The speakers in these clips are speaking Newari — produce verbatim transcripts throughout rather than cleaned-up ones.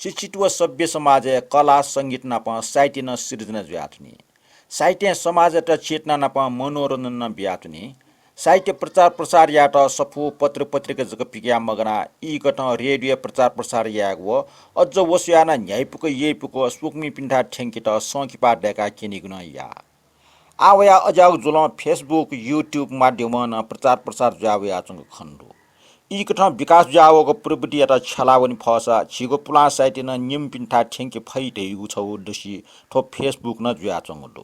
शिक्षित व सभ्य समाजय् कला, संगीत नाप साहित्य नं सिर्जना जुयाच्वनी। साहित्यं समाजयात चेतना नाप मनोरञ्जन नं बियाच्वनी। साहित्य प्रचार प्रसार यायेत सफू पत्र पत्रिका जक पिकयाः मगानाः ईकथं रेडियोय् प्रचार प्रसार यायेगु व अझ व स्वयाः नं न्ह्याइपुक यइपुक स्वकुमिपिन्थाय् थ्यंकेत संकिपा दय्काः क्यनीगु नं याः। आः वयाः अज्याःगु जुलं Facebook, YouTube माध्यमं नं प्रचार प्रसार जुया वयाच्वंगु खने दु। ईकथं विकास जुया वःगु प्रविधियात छ्यला वने फःसा झीगु पुलां साहित्य नं निम्हपिन्थाय् थ्यंके फइ धइगु छगू दसि थ्व Facebook नं जुयाच्वंगु दु।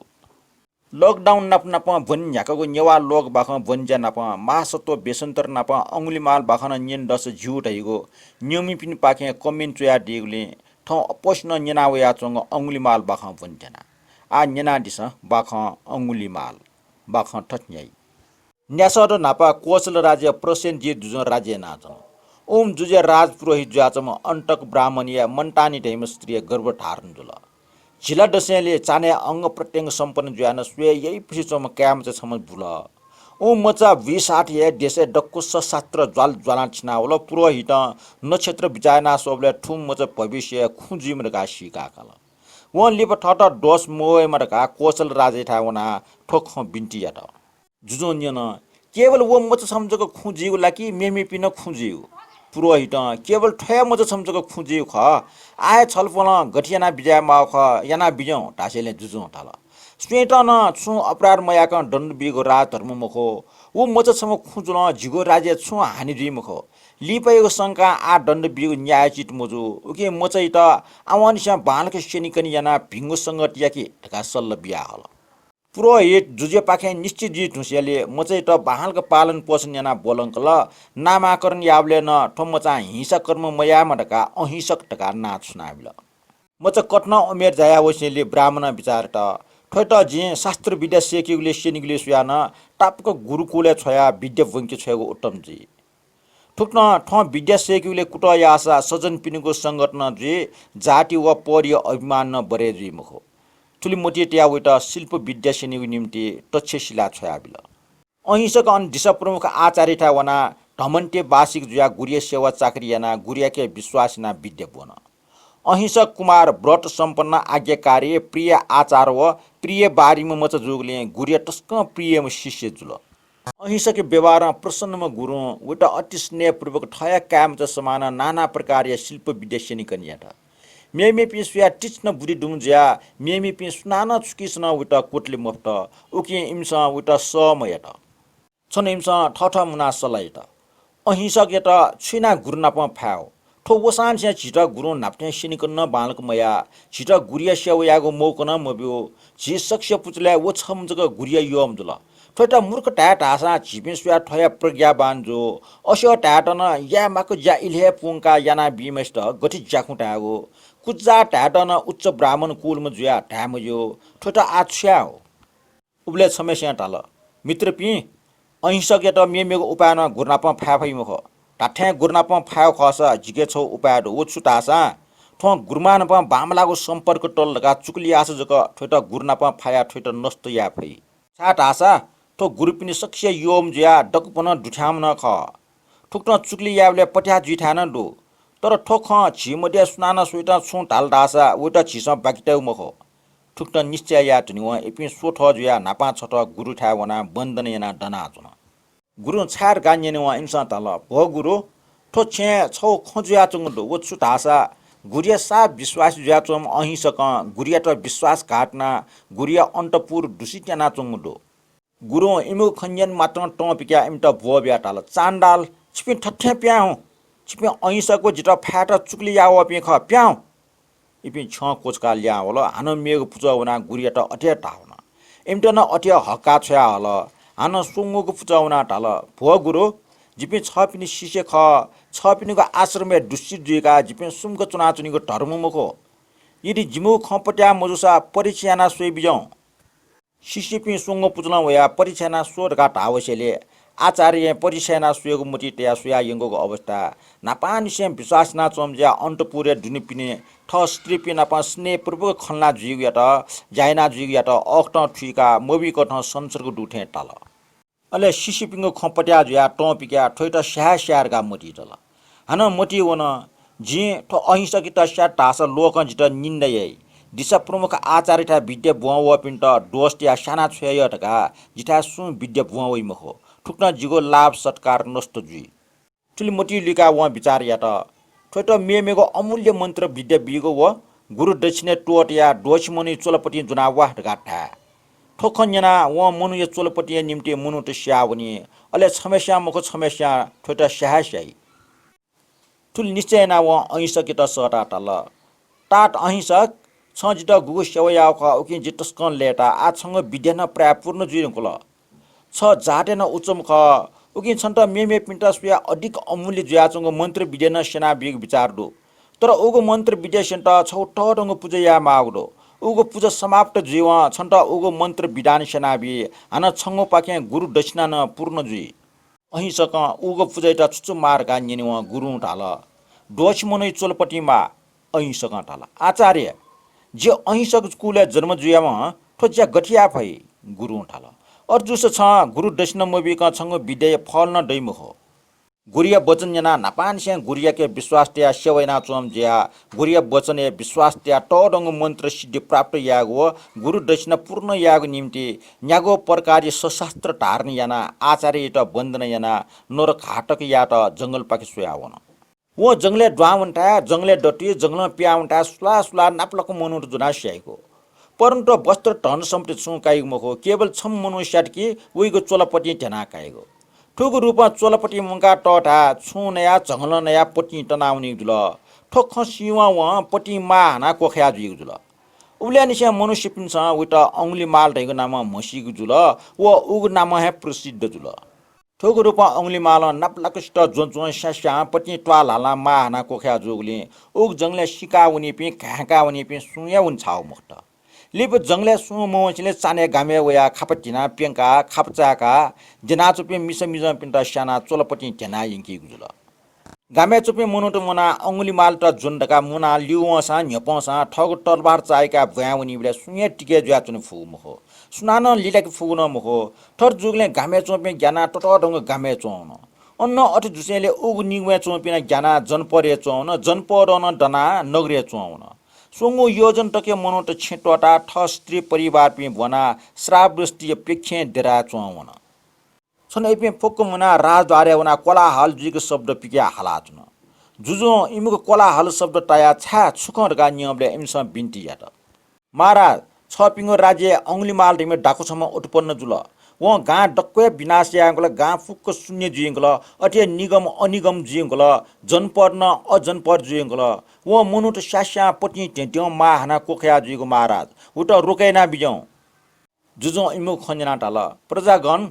Lockdown नाप नापं ब्वने न्ह्याकागु नेवाः लोक बाखं ब्वने ज्या नापं महासत्व बेसन्तर नापं अंगुलिमाल बाखं नं न्यने दस ज्यू धइगु निम्हपिनिपाखें comment च्वयादीगुलिं थौं अप्वःसिनं न्यना वयाच्वंगु अंगुलिमाल बाखं ब्वने त्यना। आः न्यनादिसँ बाखं अंगुलिमाल। बाखं थथे न्ह्याइ। न्यासःत न्हापा कोसल राज्य प्रसेनजित जुजुं राज्य यानाच्वन। उम्ह जुजुया राजपुरोहित जुयाच्वंम्ह अन्तक ब्राह्मणया मन्तानी धइम्ह स्त्रीया गर्भधारण जुल। झिला दशेंलि चान्हय् अंग प्रत्यंग सम्पन्न जुयाः नं स्वये याइपुसे च्वंम्ह काय्‌मचा छम्ह बुल। उम्ह मचा बुइसाथ हे देशय् दक्व सशास्त्र ज्वाल ज्वालां थिनावल। पुरोहितं नक्षत्र बिचाः याना स्वःबलय् थुम्ह मचा भविष्यय् खुँ जुइम्ह धकाः सीका काल। वं लिपा थःत दोष मवयेमा धकाः कोसल राजायाथाय् वनाः थ्व खँ बिन्ति यात। जुजुं न्यन, केवल व मचा छम्ह जक खुँ जुइगु ला कि मेमेपिं नं खुँ जुइगु? पुरोहितं, केवल थ्व हे मचा छम्ह जक खुँ जुइगु खः। आः हे छलपोलं गथे याना बिज्याये माःगु खः, याना बिज्याहुँ धासेंलि जुजुं धाल। स्वयेत नं छुं अपराध मयाकं दण्ड बीगु राजधर्म मखु। व मचा छम्ह खुँ जुलं झीगु राज्यय् छुं हानि जुइ मखु। लिपायागु शंकां आः दण्ड बीगु न्यायोचित मजू। उकिं मचाइत आवंनिसें बांलाक स्यनेकने यानाः भिंगु संगत याकि धकाः सल्लाह बियाहल। पुरोहित जुजुयापाखें निश्चित जुइ धुंसेंलि मचाइत बांलाक पालन पोषण यानाः ब्वलंकल। नामाकरण याःबलय् नं थ्व मचां हिंसा कर्म मयायेमा धकाः अहिंसक धकाः नां छुनाबिल। मचा कथं उमेर जाया वसेंलि ब्राह्मणं बिचाः यात, थ्वयात जिं शास्त्र विद्या सय्‌केगुलिइ स्यनीगुलिइ स्वयाः नं तापाक गुरुकुलय् छ्वयाः विद्या ब्वंके छ्वयेगु उत्तम जुइ। थुकथं थ्वं विद्या सय्‌केगुलिइ कुतः याःसा सज्जनपिनिगु संगत नं जुइ, जाति व परिया अभिमान नं बढे जुइ मखु। थुलि मतिइ तयाः वयात शिल्प विद्या स्यनीगु निंतिं तक्षशिला छ्वयाबिल। अहिंसक अन दिशा प्रमुख आचार्यथाय् वनाः धमन्ते वासिक जुयाः गुरुया सेवा चाकरी यानाः गुरुयाके विश्वास यानाः विद्या ब्वन। अहिंसक कुमार व्रत सम्पन्न, आज्ञाकारी, प्रिय आचार व प्रिय बारीम्ह मचा जूगुलिं गुरुया तसकं प्रियम्ह शिष्य जुल। अहिंसकया व्यवहारं प्रसन्नम्ह गुरुं वयात अति स्नेहपूर्वक थःया काय्‌मचा समानं नाना प्रकारया शिल्प विद्या स्यनीकने यात। मेमेपिं स्वयाः तीक्ष्ण बुद्धि दुम्ह जुयाः मेमेपिं सुनानं छुकिसनं वयात क्वतले मफुत। उकिं इमिसं वयात सह मयात। छन्हु इमिसं थःथः मुनाः सल्लाह यात। अहिंसकयात छु यानाः गुरु नाप फाये हु? थ्व वसांनिसें झीत गुरुं न्हापा थें स्यनीकने नं बांलाक मयाः। झीत गुरुया सेवा यायेगु मौका नं मब्यू। झी सकसिया पुचलय् व छम्ह जक गुरुया यःम्ह जुल। थ्वयात मूर्ख धाये धाःसां झीपिं स्वयाः थ्वया प्रज्ञावान जू। असे धायेत नं याये माःगु ज्या इलय् हे प्वंकाः यानाबीम्हय्‌सित गथे ज्याखँ धायेगु? कुजाः धायेत नं उच्च ब्राह्मण कुलम्ह जुयाः धाये मज्यू। थ्वयात आः छु याये हु? उबलय् छम्हय्‌सिनं धाल, मित्रपिं, अहिंसकयात मेमेगु उपायं नं गुरुनाप फाये फइ मखु। धात्थें गुरुनाप फायेगु खःसा जिके छगू उपाय दु। व छु धाःसा, थ्वं गुरुमांनाप बांमलाःगु सम्पर्क तल धकाः चुकलि याःसा जक थ्वयात गुरुनाप फायाः थ्वयात नष्ट याये फइ। छाय्‌धाःसा थ्व गुरुपिनि सकसिया यःम्ह जुयाः दक्वभनं दुथ्याःम्ह नं खः। थुकथं चुकलि यायेबलय् पत्याः जुइथाय् नं दु। तर थ्व खँ झी मध्ये सुनानं स्वयातं छुं धाल धाःसा वयात झीसं बाकि तयेगु मखु। थुकथं निश्चय याये धुनेवं इपिं स्वथः जुयाः न्हापां छथः गुरुथाय् वनाः वन्दना यानाः दनाच्वन। गुरुं छाय् धकाः न्यनेवं इमिसं धाल, भो गुरु, थ्व छेँय् छगू खँ जुयाच्वंगु दु। व छु धाःसा, गुरुया साफ विश्वासी जुयाच्वंम्ह अहिंसकं गुरुयात विश्वासघात यानाः गुरुया अन्तपुर दूषित यानाच्वंगु दु। गुरुं इमिगु खँ न्यने मात्रं तं पिकाः इमित ब्वः बियाः धाल, चाण्डाल, छिपिं थथें पिहां हुँ। छिपिं अहिंसक व जितः फायेत चुकलि याः वःपिं खः, पिहां हुँ। इपिं छ्यं क्वचुकाः लिहां वल। हानं मेगु पुचः वनाः गुरुयात अथे हे धाः वन। इमित नं अथे हे हक्काः छ्वया हल। हानं स्वंगूगु पुचः वनाः धाल, भो गुरु, जिपिं छःपिनि शिष्य खः। छःपिनिगु आश्रमय् दूषित जुइकाः जिपिं सुम्क च्वनाच्वनीगु धर्म मखु। यदि जिमिगु खँ पत्याः मजूसा परीक्षा यानाः स्वये बिज्याहुँ। शिष्यपिं स्वंगू पुचलं वयाः परीक्षा यानाः स्व धकाः धाःवसेंलि आचार्यं परीक्षा यानाः स्वयेगु मतिइ तयाः स्वयाः यंकूगु अवस्थाय् न्हापांनिसें विश्वास यानाच्वंम्ह जुयाः अन्तपुरय् दुनेपिनि थः स्त्रीपिं नाप स्नेहपूर्वक खँ ल्हाना जुइगुयात, ज्या याना जुइगुयात अःखतं थुइकाः मबुइकथं संसर्ग दु थें ताल। अले शिष्यपिनिगु खँ पत्याः जुयाः तं पिकाः थ्वयात स्याये स्याये धकाः मतिइ तल। हानं मतिइ वन, जिं थ्व अहिंसकयात स्यात धाःसा लोकं जितः निन्दा याइ। दिसा प्रमुख आचार्यथाय् विद्या ब्वं वःपिन्त दोष तयाः स्याना छ्वया यः धकाः जिथाय् सुं विद्या ब्वं वइ मखु। थुकथं जिगु लाभ सत्कार नष्ट जुइ। थुलि मतिइ लुइकाः वं बिचाः यात। थ्वयात मेमेगु अमूल्य मन्त्र विद्या बीगु व गुरु दक्षिणय् त्वःतयाः द्वःछि मनूइ च्वलापतिं ज्वनाः वा धकाः धाये। थ्व खँ न्यनाः वं मनूया च्वलापतिया निंतिं मनूत स्याः वनी। अले छम्हस्यां मखु छम्हस्यां थ्वयात स्याये हे स्याइ। थुलि निश्चय यानाः वं अहिंसकयात सःताः धाल, तात अहिंसक, छं जितः गुगु सेवा याःगु खः, उकिं जि तसकं लय्ताः। आः छंगु विद्या नं प्रायः पूर्ण जुइ धुंकल। छ जातय् नं उच्चम्ह खः, उकिं छन्त मेमेपिन्त स्वयाः अधिक अमूल्य जुयाच्वंगु मन्त्र विद्या नं स्यनाबीगु बिचाः दु। तर उगु मन्त्र विद्या स्यनेत छगू तःधंगु पुजा यायेमाःगु दु। उगु पुजा समाप्त जुइवं छन्त उगु मन्त्र विद्या नं स्यनाबी। हानं छंगुपाखें गुरु दक्षिणा नं पूर्ण जुइ। अहिंसकं उगु पुजायात छु छु माः धकाः न्यनेवं गुरुं धाल, द्वःछि मनूइ च्वलापतिं माः। अहिंसकं धाल, आचार्य, जि अहिंसक कुलय् जन्म जुयाम्ह, थ्व ज्या गथे याये फइ? गुरुं धाल, अथे जूसा छं गुरु दक्षिणा मबीकं छंगु विद्याया फल नं दइ मखु। गुरुया वचन न्यनाः न्हापांनिसें गुरुयाके विश्वास तयाः सेवा यानाच्वंम्ह जुयाः गुरुया वचनय् विश्वास तयाः तःधंगु मन्त्र सिद्धि प्राप्त यायेगु व गुरु दक्षिणा पूर्ण यायेगु निंतिं न्यागू प्रकारया शस्त्रास्त्र धारण यानाः आचार्ययात वन्दना यानाः नरघातकयात जंगलपाखे स्वयाः वन। वं जंगलय् दुहां वनेथाय्, जंगलय् दतुइ, जंगलं पिहां वनेथाय् सुलाः सुलाः नापलाक मनूत ज्वनाः स्याइगु। परन्तु वस्त्र धन सम्पत्ति छुं काइगु मखु, केवल छम्ह मनू स्यात कि वइगु च्वलापतिं ध्यनाः काइगु। थुगु रूपं च्वलापतिं मुंकाः तःथाय् छुं नयाः झंगलं नयाः पतिं तनावनीगु जुल। थ्व खँ सीवं वं पतिं माः हानाः क्वखाया जुइगु जुल। उबलय्‌निसें मनुष्यपिन्सं वइत अंगुलिमाल धइगु नामं म्हसीगु जुल व उगु नामं हे प्रसिद्ध जुल। थुगु रूपं अंगुलिमालं नापलाकसित ज्वँच्वं स्यास्यां पतिं त्वाः ल्हालां माः हानाः क्वखाया जूगुलिं उगु जंगलय् सिकाः वनीपिं, घाय्‌काः वनीपिं सुं हे वने छाःगु मखुत। लिपा जंगलय् सुं मवंसेंलि चान्हय् गामय् वयाः खापा धिनाः प्यंकाः, खापा चाय्‌काः द्यनाच्वंपिं मिसा मिजंपिन्त स्यानाः च्वलापतिं ध्यनाः यंकीगु जुल। गामय् च्वंपिं मनूत मुनाः अंगुलिमालयात ज्वने धकाः मुनाः ल्यूवंसां न्ह्यपंसां थःगु तरवार चाय्‌काः ब्वाँय् वनीबलय् सुं हे तिके जुयाच्वने फुगु मखु। सुनानं लिलाके फुगु नं मखु। थथे जूगुलिं गामय् च्वंपिं ग्यानाः ततःधंगु गामय् च्वं वन। अन अथे जूसेंलि उगु निगमय् च्वंपिं नं ग्यानाः जनपदय् च्वं वन, जनपदं नं दनाः नगरय् च्वं वन। स्वंगू योजन तकया मनूत छेँ त्वःताः थः स्त्री परिवारपिं ब्वनाः श्रावस्तीया प्यखें देराय् च्वं वन। छन्हु इपिं फुक्क मुनाः राजद्वारय् वनाः कोलाहल जुइक शब्द पिकयाः हालाच्वन। जुजुं इमिगु कोलाहल शब्द तायाः छाय्, छु खँ धकाः न्यंबलय् इमिसं बिन्ति यात। महाराज, छःपिंगु राज्यय् अंगुलिमाल धइम्ह डाकु छम्ह उत्पन्न जुल। वं गां दक्व हे विनाश यायेगु, गां फुक्क शून्य जुइगु, अथे हे निगम अनिगम जुइगु, जनपद नं अजनपद जुइगु। वं मनूत स्यास्यां पतिं ध्यंध्यं माः हानाः क्वखाया जुइगु महाराज, उत रोके यानाबिज्याहुँ। जुजुं इमिगु खँ न्यनाः धाल, प्रजागण,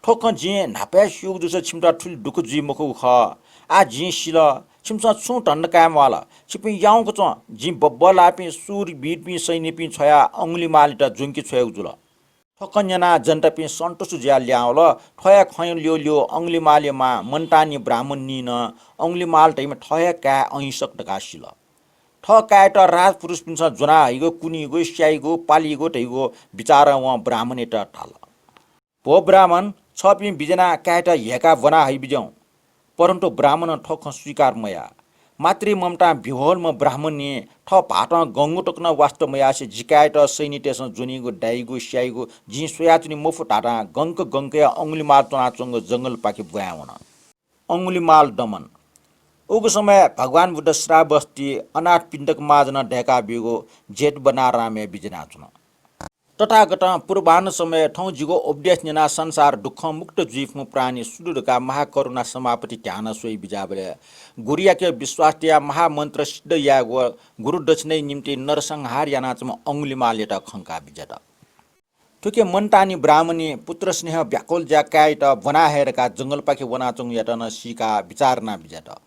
थ्व खँ जिं न्हापा हे स्यूगु जूसा छिमित थुलि दुःख जुइ मखुगु खः। आः जिं सिल, छिमिसं छुं धन्दा काये म्वाल। छिपिं याउँक च्वँ, जिं बब्बलाःपिं शूरवीरपिं सैनिकपिं छ्वयाः अंगुलिमालयात ज्वंके छ्वयेगु जुल। थ्व खँ न्यनाः जनतापिं सन्तुष्ट जुयाः लिहां वल। थ्व हे खँ ल्यू ल्यू अंगुलिमालया मां मन्तानी ब्राह्मणनी नं अंगुलिमाल धइम्ह थः हे काय् अहिंसक धकाः सिल। थः काय्‌यात राजपुरुषपिन्सं ज्वना हइगु, कुनीगु, स्याइगु, पालीगु धइगु बिचारं वं ब्राह्मणयात धाल, भो ब्राह्मण, छःपिं बिज्यानाः काय्‌यात ह्यय्‌काः ब्वना हइबिज्याहुँ। परन्तु ब्राह्मणं थ्व खँ स्वीकार मयाः। मातृममतां विह्वलम्ह ब्राह्मणनी थः भाःतं गंगु तक नं वास्ता मयासें जि काय्‌यात सैनिकतय्‌सं ज्वनीगु, दाइगु, स्याइगु जिं स्वयाच्वनी मफु धाधां गंक गंकया अंगुलिमाल च्वनाच्वंगु जंगलपाखे ब्वाँय् वन। अंगुलिमाल दमन। उगु समय् भगवान बुद्ध श्रावस्ती अनाथ पिण्डक महाजनं दय्‌काब्यूगु जेतवनारामय् बिज्यानाच्वन। तथागतं पूर्वाह्न समय् थौं जिगु उपदेश न्यनाः संसार दुःखं मुक्त जुइफुम्ह प्राणी सु दु धकाः महाकरुणा समापत्ति ध्यानं स्वयाबिज्याःबलय् गुरुयाके विश्वास तयाः महामन्त्र सिद्ध यायेगु व गुरु दक्षिणाया निंतिं नरसंहार यानाच्वंम्ह अंगुलिमालयात खंकाः बिज्यात। थुकी मन्तानी ब्राह्मणी पुत्र स्नेह व्याकुल जुयाः काय्‌यात ब्वना हये धकाः जंगलपाखे वनाच्वंगुयात नं सीकाः बिचाः यानाः बिज्यात।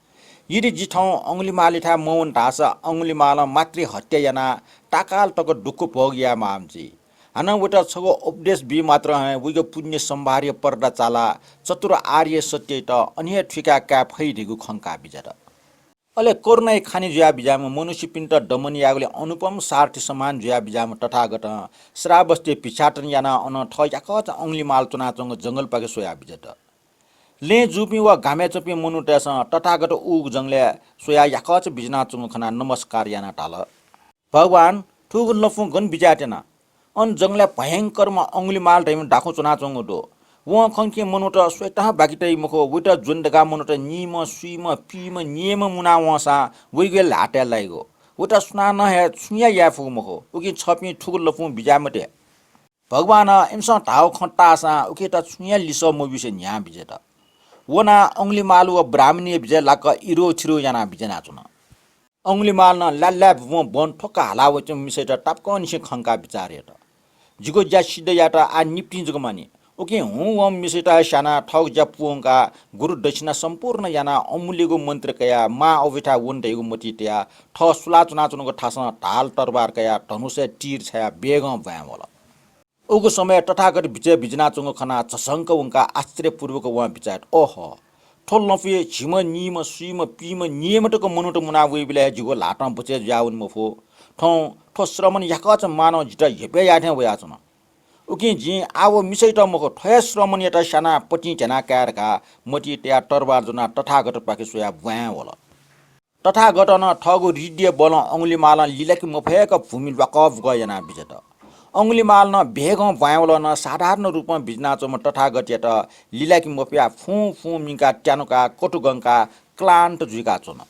यदि जि थौं अंगुलिमालयाथाय् मवन धाःसा अंगुलिमालं मातृहत्या यानाः ताकाल तक दुःख भोग यायेमाःम्ह जुइ। हानं वयात छगू उपदेश बी मात्रं हे वइगु पुण्य सम्भारया पर्दा चालाः चतुर आर्य सत्ययात अन हे थुइकाः काये फइ धइगु खंकाः बिज्यात। अले करुणाया खानि जुयाः बिज्याःम्ह मनुष्यपिन्त दमन यायेगुलिं अनुपम सारथी समान जुयाः बिज्याःम्ह तथागतं श्रावस्ती भिक्षाटन यानाः अनं थः याकःचा अंगुलिमाल च्वनाच्वंगु जंगलपाखे स्वयाः बिज्यात। लँय् जूपिं व गामय् च्वंपिं मनूतय्‌सं तथागत उगु जंगलय् स्वयाः याकःचा बिज्यानाच्वंगु खनाः नमस्कार यानाः धाल, भगवान, थुगु लँपुं गन बिज्यायेत्यना? अन जंगलय् भयंकरम्ह अंगुलिमाल धइम्ह डाकु च्वनाच्वंगु दु। वं खंकें मनूत स्वयेत बाकि तइ मखु। वइत ज्वने धकाः मनूत नीम्ह, स्वीम्ह, पीम्ह, न्यय्म्ह मुना वंसां वइगु हे ल्हातय् लाइगु। वइत सुनानं हे छुं हे याये फुगु मखु। उकिं छपिं थुगु लँपुं बिज्याये मते। भगवानं इमिसं धाःगु खँ ताःसां उकियात छुं हे लिसः मब्यूसे न्ह्याः बिज्यात। वनाः अंगुलिमाल व ब्राह्मणया बिचय् लाक्क इरोथिरो यानाः बिज्यानाच्वन। अंगुलिमालं ल्याल्लाय् बुबुं ब्वन ठ्वक्क हाला वइच्वंम्ह मिसायात तापाकंनिसें खंकाः बिचाः यात। जिगु ज्या सिद्ध यायेत आः निपतिं जक मानि। उकिं हुँ वंम्ह मिसायात हे स्यानाः थःगु ज्या पूवंकाः गुरु दक्षिणा सम्पूर्ण यानाः अमूल्यगु मन्त्र कयाः मां अबुयाथाय् वने धइगु मतिइ तयाः थः सुलाच्वनाच्वनागु थासं ढाल तरवार कयाः धनुषय् तीर छायाः वेगं ब्वाँय् वल। उगु समयय् तथागत बिचय् बिज्यानाच्वंगु खनाः झसंक वंकाः आश्चर्यपूर्वक वं बिचाः यात, ओहो, थ्व लँपुइ झिम्ह, नीम्ह, स्वीम्ह, पीम्ह, न्यय्म्ह तक मनूत मुना वइबलय् हे जिगु ल्हातं बचय् जुयावने मफु। थौं थ्व श्रमण याकःचा मांनं जितः हेपय् याये थें वयाच्वन। उकिं जिं आः व मिसायात मखु, थ्व हे श्रमणयात स्यानाः पतिं ध्यानाः काये धकाः मतिइ तयाः तरवार ज्वनाः तथागतपाखे स्वयाः ब्वाँय् वल। तथागतं नं थःगु हृदय बलं अंगुलिमालं लिलाके मफयेक भूमि ल्वाकबुक यानाः बिज्यात। अंगुलिमालं वेगं ब्वाँय् वलं नं साधारण रूपं बिज्यानाच्वंम्ह तथागतयात लिलाके मफयाः फुं फुं मिंकाः त्यानुकाः कतुगंकाः क्लान्त जुइकाच्वन।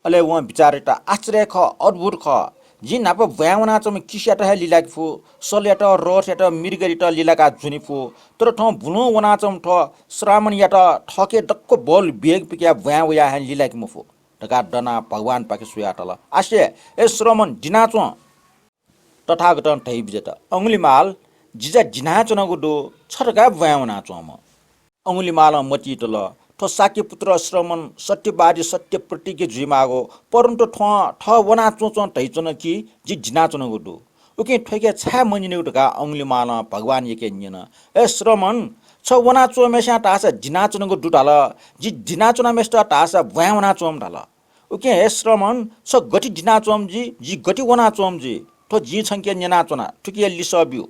अले वं बिचाः यात, आश्चर्य खः, अद्भुत खः। जिं न्हापा ब्वाँय् वनाच्वंम्ह किसियात हे लिलाके फु, सलयात, रथयात, मृगयात लिलाकाः ज्वने फु। तर थौं बुलुं वनाच्वंम्ह थ्व श्रमणयात थःके दक्व बल वेग पिकयाः ब्वाँय् वयाः हे लिलाके मफु धकाः दनाः भगवानपाखे स्वयाः धाल, आसे, ए श्रमण, दिनाच्वँ। तथागतं धयाबिज्यात, अंगुलिमाल, जि ज्या दिनाच्वनागु दु, छ धकाः ब्वाँय् वनाच्वंम्ह। अंगुलिमालं मतिइ तल, थ्व शाक्यपुत्र श्रमण सत्यवादी सत्य प्रतिज्ञ जुइमाःगु, परन्तु थ्वं थः वनाच्वँच्वँ धयाच्वन कि जि दिनाच्वनागु दु। उकिं थ्वके छाय् मन्यनेगु धकाः अंगुलिमालं भगवानयाके न्यन, हे श्रमण, छ वनाच्वंम्हेस्यां धाःसा दिनाच्वनागु दु धाल, जि दिनाच्वनाम्हेसित धाःसा ब्वाँय् वनाच्वंम्ह धाल। उकिं हे श्रमण, छ गति दिनाच्वंम्ह जुइ, जि गति वनाच्वंम्ह जुइ? थ्व जिं छंके न्यनाच्वना, थुकिया लिसः ब्यु।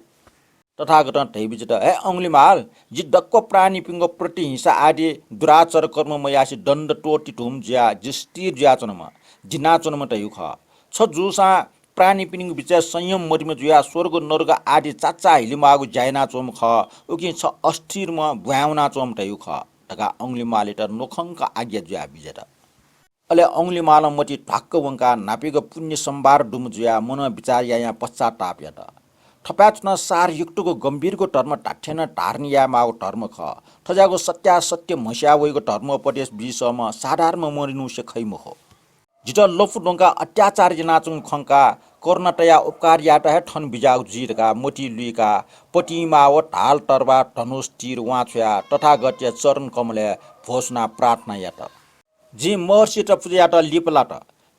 तथागतं धयाबिज्यात, हे अंगुलिमाल, जि दक्व प्राणीपिनिगु प्रतिहिंसा आदि दुराचार कर्म मयासें दण्ड त्वःति धुंम्ह जुयाः जि स्थिर जुयाच्वनाम्ह, दिनाच्वनाम्ह धयागु खः। छ जूसां प्राणीपिनिगु बिचय् संयम मदुम्ह जुयाः स्वर्ग नरक आदि चाचाः हिलेमाःगु ज्या यानाच्वंम्ह खः। उकिं छ अस्थिरम्ह, ब्वाँय् वनाच्वंम्ह धयागु खः धकाः अंगुलिमालयात न्वखंक आज्ञा जुयाः बिज्यात। अले अंगुलिमालं मतिइ ध्वाक्क वंकाः न्हापायागु पुण्य सम्भार दुम्ह जुयाः मनं बिचाः यायां पश्चाताप यात। थपाय् च्वनाः सारयुक्तगु गम्भीरगु धर्म धात्थें नं धारण यायेमाःगु धर्म खः। थज्याःगु सत्यासत्य म्हस्याः वइगु धर्मोपदेश बीसःम्ह साधारण मनूसे खइ मखु। जितः लँपु द्वंकाः अत्याचार यानाच्वंगु खंकाः करुणा तयाः उपकार यायेत हे थन बिज्याःगु जुइ धकाः मतिइ लुइकाः पतिंमाः व ढाल तरवार धनुष तीर वां छ्वयाः तथागतया चरण कमलय् भ्वसुनाः प्रार्थना यात। जिं महर्षित पुजा यायेत लिपा लात।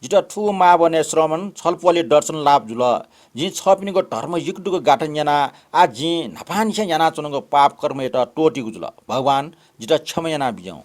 जितः थुगु माहबनय् श्रमण छलपोलया दर्शन लाभ जुल। जिं छःपिनिगु धर्मयुक्तगु गाथा न्यनाः आः जिं न्हापांनिसें यानाच्वनागु पाप कर्मयात त्वःतिगु जुल। भगवान, जितः क्षमा यानाबिज्याहुँ।